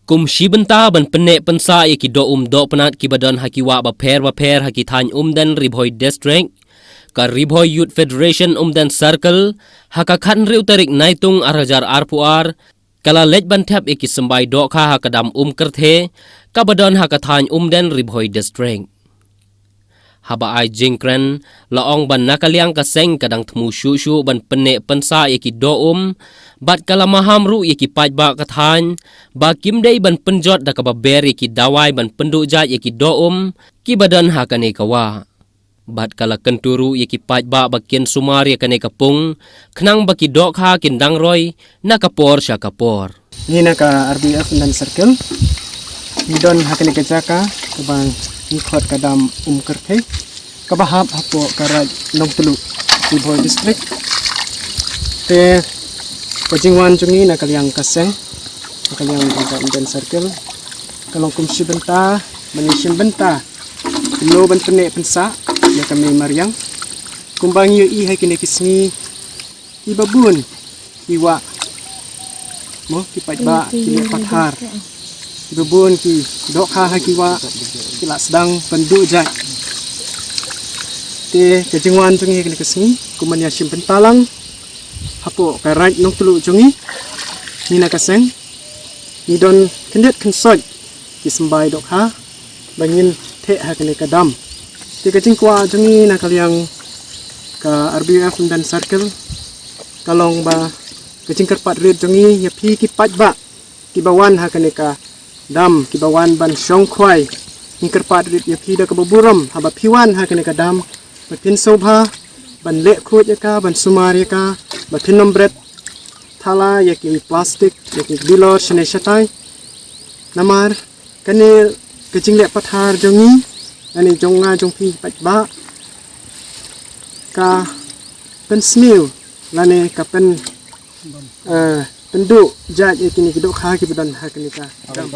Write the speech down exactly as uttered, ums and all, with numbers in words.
Kum shi bynta ban pynneh pynsah ïa ki doh um doh pnat kiba don ha ki wah bapher bapher ha ki thaiñ Umden Ri Bhoi District, ka Ri Bhoi Youth Federation Umden Circle, ha ka khathynriew tarik Naitung ar hajar arphew ar, ka la leit ban thep ïa ki symbai dohkha ha ka dam Um Kyrthe, kaba don ha ka thaiñ Umden Ri Bhoi District. Haba ai jingkren, la ong ba na ka liang ka seng ka dang thmu shuh shuh ban pynneh pynsah ïa ki doh um, bad ka la maham ruh ïa ki paidbah ka thaiñ, ba kim dei ban pynjot da kaba ber ïa ki dawai ban pynduh jait ïa ki doh um, kiba don ha kane ka wah. Bad ka la kyntu ruh ïa ki paidbah ba kin sumar ïa kane ka pung, khnang ba ki dohkha kin dang roi, na ka por sha ka por. Ngi na ka R B F Umden Circle, ngi don ha kane ka jaka, kaba ngi khot ka dam Um Kyrthe, kaba hap hapoh ka raid Nongtluh, Ri Bhoi District. Te ka jingwan jong ngi na ka liang ka seng, na ka liang ka Umden Circle, ka long kum shi bynta, ban ïashim bynta, kumno ban pynneh pynsah ïa ka mei mariang. Kumba ngi ïohi ha kine ki sngi, kiba bun ki wah, mo, ki paidbah ki leh pathar, kiba bun ki dohkha ha ki wah, ki la sdang pynduh jait. Te ka jingwan jong ngi ha kine ki sngi, kum ban ïashim bynta lang hapoh ka raid Nongtluh jong ngi, ngi na ka seng, ngi don khyndiat khynsoit ki symbai dohkha ba ngin theh ha kane ka dam. Te ka jingkwah jong ngi na ka liang ka R B F Umden Circle, ka long ba ka jingkyrpad rit jong ngi ïa phi ki paidbah kiba wan ha kane ka dam, kiba wan ban shong khwai. Ngi kyrpad rit ïa phi da kaba burom, haba phi wan ha kane ka dam, ba phin sngewbha ban leh khuid ïa ka, ban sumar ïa ka, ba phin nym bret thala ïa ki plastik, ïa ki bilor shane shatai. Namar kane ka jingleh pathar jong ngi, lane jong nga jong phi paidbah, ka pynsniew lane ka pyn, eh, pynduh jait ïa kine ki dohkha kiba don ha kane ka dam.